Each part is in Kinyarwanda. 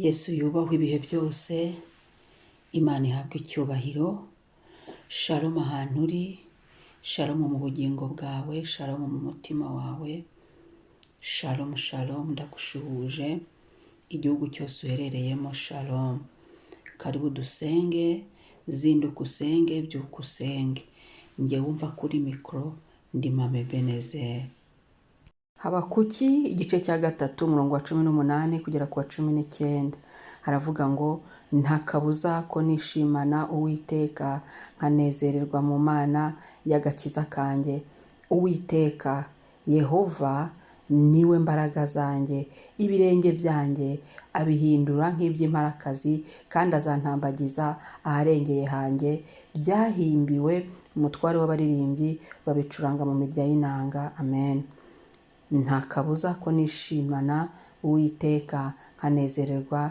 Yesu yubahwe ibihe byose, Imana ihabwe icyubahiro. Shalom ahantu uri, shalom mu bugingo bwawe, shalom mu mutima wawe, shalom shalom, ndagushuhuje igihugu cyose uherereyemo, shalom. Karibu dusenge, zinduka usenge, byuka usenge. Njye wumva kuri mikoro ndi Mame Benezeri. Habakuki igice cya 3, umurongo wa 18 kugera ku wa 19, haravuga ngo: "Nta kabuza ko nishimana Uwiteka, nkanezererwa mu Mana y'agakiza kanjye. Uwiteka Yehova niwe mbaraga zanjye, ibirenge byanjye abihindura nk'iby'imparakazi, kandi azantambagiza aharengeye hanjye." Byahimbiwe umutware w'abaririmbyi babicuranga mu mirya y'inanga. Amen. Nta kabuza ko nishimana Uwiteka, nkanezererwa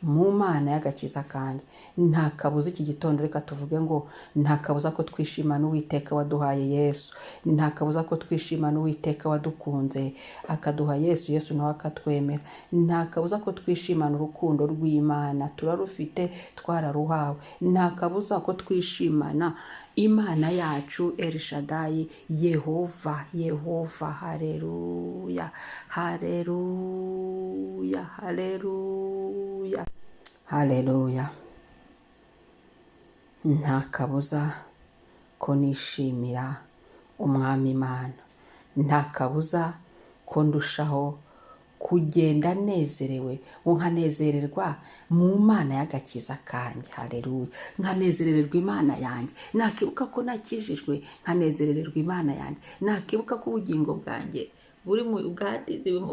mu Mana y'agakiza kanjye. Nta kabuza, iki gitondo reka tuvuge ngo nta kabuza ko twishimana Uwiteka waduhaye Yesu. Nta kabuza ko twishimana Uwiteka wadukunze akaduha Yesu, Yesu nawe akatwemera. Nta kabuza ko twishimana urukundo rw'Imana, turarufite, twararuhawe. Nta kabuza ko twishimana Imana yacu Elshadai, Yehova, Yehova. Hareruya, hareruya, hareruya, hareruya. Nta kabuza ko nishimira Umwami Imana. Nta kabuza ko ndushaho kugenda nezerewe, ngo nkanezererwa mu Mana y'agakiza kanjye. Hareruya. Nkanezerererwa Imana yanjye. Nakibuka ko nakijijwe, nkanezerererwa Imana yanjye. Nakibuka ko ubugingo bwanjye buri mu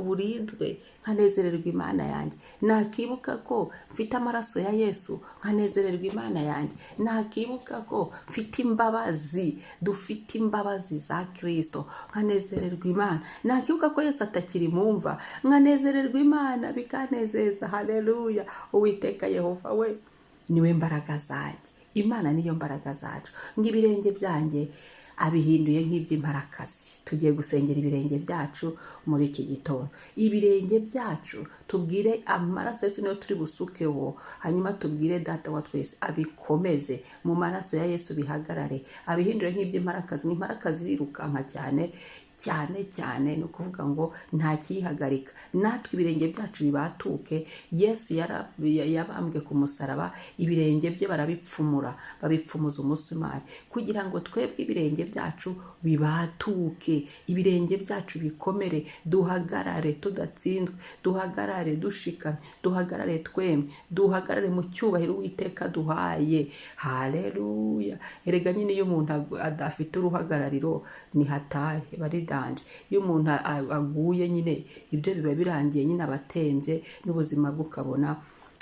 burinzwe, nkanezererwa Imana yanjye. Nakibuka ko mfite amaraso ya Yesu, nkanezererwa Imana yanjye. Nakibuka ko mfite imbabazi, dufite imbabazi za Kirisito, nkanezererwa Imana. Nakibuka ko Yesu atakiri mu mva, nkanezererwa Imana, bikanezeza. Haleluya. Uwiteka Yehova we niwe mbaraga zanjye. Imana niyo mbaraga zacu. Ngo ibirenge byanjye abihinduye nk'iby'imparakazi. Tugiye gusengera ibirenge byacu muri iki gitondo. Ibirenge byacu, tubwire amaraso Yesu niyo turi busukeho, hanyuma tubwire Data wa twese abikomeze mu maraso ya Yesu, bihagarare, abihindure nk'iby'imparakazi. Imparakazi irirukanka cyane cyane cyane, ni ukuvuga ngo nta kiyihagarika. Natwe ibirenge byacu bibatuke. Yesu yabambwe ku musaraba, ibirenge bye barabipfumura, babipfumuza umusumari, kugira ngo twebwe ibirenge byacu bibatuke, ibirenge byacu bikomere, duhagarare tudatsinzwe, duhagarare dushikamye, duhagarare twemye, duhagarare mu cyubahiro Uwiteka duhaye. Haleluya. Erega nyine iyo umuntu adafite uruhagarariro ni hatari, bari danger. Iyo umuntu aguye nyine, ibyo biba birangiye nyine, abatembye n'ubuzima bwe ukabona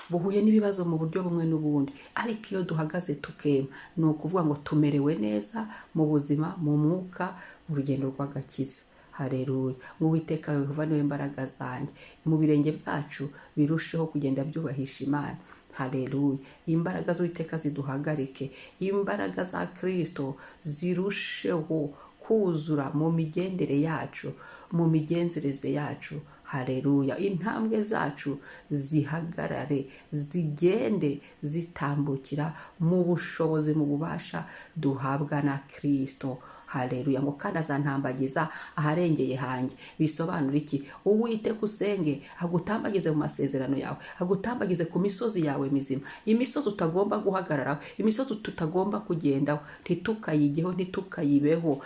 buhuye n'ibibazo mu buryo bumwe n'ubundi. Ariko iyo duhagaze tukema, ni ukuvuga ngo tumerewe neza mu buzima, mu mwuka, mu rugendo rw'agakiza. Hareruya. Ngo Uwiteka Yehova niwe mbaraga zanjye. Mu birenge byacu birusheho kugenda byubahisha Imana. Hareruya. Imbaraga z'Uwiteka ziduhagarike, imbaraga za Kirisito zirusheho kuzura mu migendere yacu, mu migenzereze yacu. Hareruya. Intambwe zacu zihagarare, zigende zitambukira mu bushobozi, mu bubasha duhabwa na Kirisito. Hareruya. Ngo kandi azantambagiza aharengeye hanjye. Bisobanura iki? Uwiteka usenge agutambagize mu masezerano yawe, agutambagize ku misozi yawe mizima, imisozi utagomba guhagararaho, imisozi tutagomba kugendaho. Ntitukayigeho, ntitukayibeho,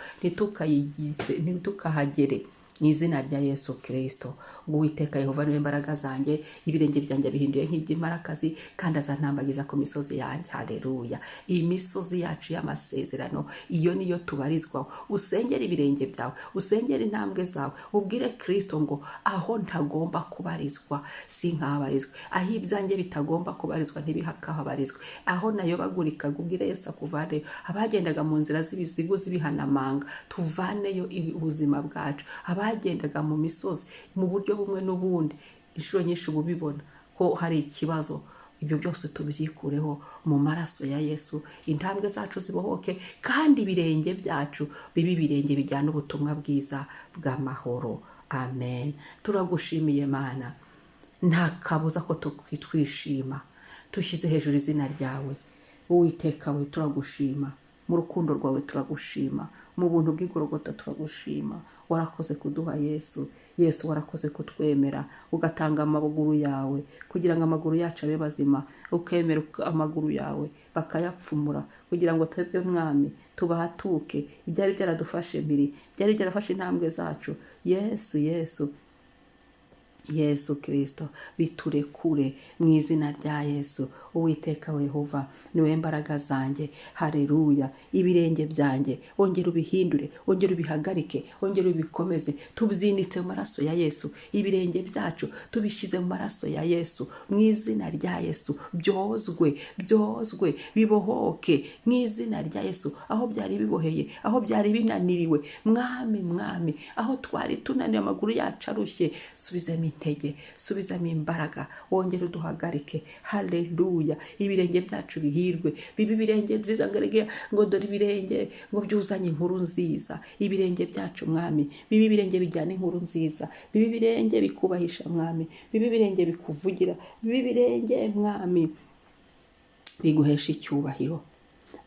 ntitukahagere mu izina rya Yesu Kirisito. Ngo Uwiteka Yehova niwe mbaraga zanjye, ibirenge byanjye bihinduye nk'iby'imparakazi, kandi azantambagiza ku misozi yanjye. Haleluya. Iyi misozi yacu y'amasezerano, iyo niyo tubarizwaho. Usengere ibirenge byawe, usengere intambwe zawe, ubwire Kirisito ngo aho ntagomba kubarizwa sinkabarizwe, aho ibyanjye bitagomba kubarizwa ntibihakahabarizwe, aho nayobagurikaga ubwire Yesu akuvaneyo. Abagendaga mu nzira z'ibizigu z'ibihanamanga, tuvaneyo ubuzima bwacu. Abagendaga mu misozi mu buryo bumwe n'ubundi, inshuro nyinshi uba ubibona ko hari ikibazo, ibyo byose tubyikureho mu maraso ya Yesu. Intambwe zacu zibohoke, kandi ibirenge byacu bibe ibirenge bijyana ubutumwa bwiza bw'amahoro. Amen. Turagushimiye Mana. Nta kabuza ko twishima dushyize hejuru izina ryawe. Uwiteka we, turagushima. Mu rukundo rwawe turagushima, mu buntu bw'Igorogota turagushima. Warakoze kuduha Yesu. Yesu, warakoze kutwemera, ugatanga amaguru yawe kugira ngo amaguru yacu abe mazima, ukemera amaguru yawe bakayapfumura kugira ngo twebwe, Mwami, tubatuke ibyari byaradufashe mpiri, byari byarafashe intambwe zacu. Yesu, Yesu, Yesu Kirisito, biturekure mu izina rya Yesu. Uwiteka we Yehova, niwe mbaraga zanjye. Hareruya! Ibirenge byanjye ongera ubihindure, ongera ubihagarike, ongera ubikomeze. Tubyinitse mu maraso ya Yesu. Ibirenge byacu tubishyize mu maraso ya Yesu. Mu izina rya Yesu byozwe, byozwe, bibohoke mu izina rya Yesu. Aho byari biboheye, aho byari binaniriwe, Mwami, Mwami, aho twari tunaniwe, amaguru yacu arushye, subizamo intege, subizamo imbaraga, wongere uduhagarike. Haleluya! Ibirenge byacu bihirwe, bibe ibirenge byiza. Ngo erega, ngo dore ibirenge ngo byuzanye inkuru nziza. Ibirenge byacu, Mwami, bibe ibirenge bijyana inkuru nziza, bibe ibirenge bikubahisha, Mwami, bibe ibirenge bikuvugira, bibe ibirenge, Mwami, biguhesha icyubahiro.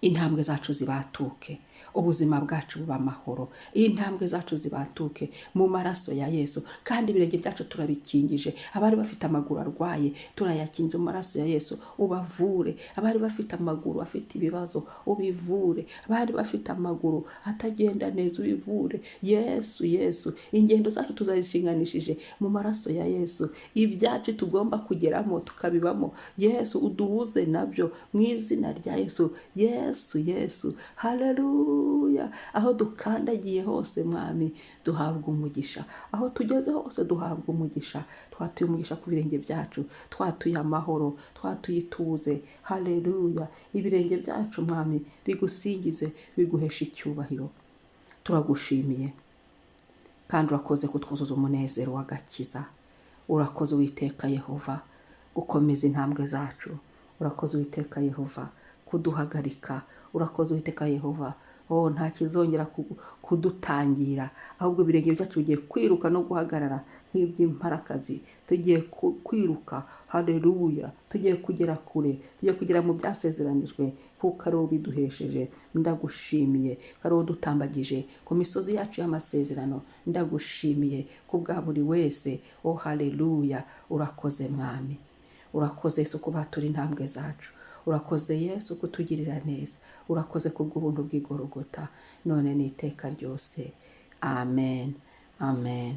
Intambwe zacu zibatuke, ubuzima bwacu buba amahoro. Intambwe zacu zibatuke mu maraso ya Yesu, kandi ibirenge byacu turabikingije. Abari bafite amaguru arwaye, turayakingije mu maraso ya Yesu, ubavure. Abari bafite amaguru afite ibibazo, ubivure. Abari bafite amaguru atagenda neza, ubivure. Yesu, Yesu, ingendo zacu tuzazishinganishije mu maraso ya Yesu. Ibyacu tugomba kugeramo tukabibamo, Yesu, uduhuze nabyo mu izina rya Yesu. Yesu, Yesu, haleluya! Aho dukandagiye hose, Mwami, duhabwa umugisha. Aho tugeze hose duhabwa umugisha. Twatuye umugisha ku birenge byacu, twatuye amahoro, twatuye ituze. Haleluya! Ibirenge byacu, Mwami, bigusingize, biguhesha icyubahiro. Turagushimiye kandi urakoze kutwuzuza umunezero w'agakiza. Urakoze, Uwiteka Yehova, gukomeza intambwe zacu. Urakoze, Uwiteka Yehova, kuduhagarika. Urakoze, Uwiteka Yehova. Oh, nta kizongera kudutangira, ahubwo ibirenge byacu bigiye kwiruka no guhagarara nk'iby'imparakazi. Tugiye kwiruka. Haleluya! Tugiye kugera kure, tugiye kugera mu byasezeranijwe, kuko ari wowe ubiduhesheje. Ndagushimiye ko ari wowe udutambagije ku misozi yacu y'amasezerano. Ndagushimiye ku bwa buri wese. Oh, haleluya! Urakoze, Mwami. Urakoze, Yesu, kubatura intambwe zacu. Urakoze, Yesu, kutugirira neza. Urakoze kubw'ubuntu bw'Igorogota, none n'iteka ryose. Amen, amen.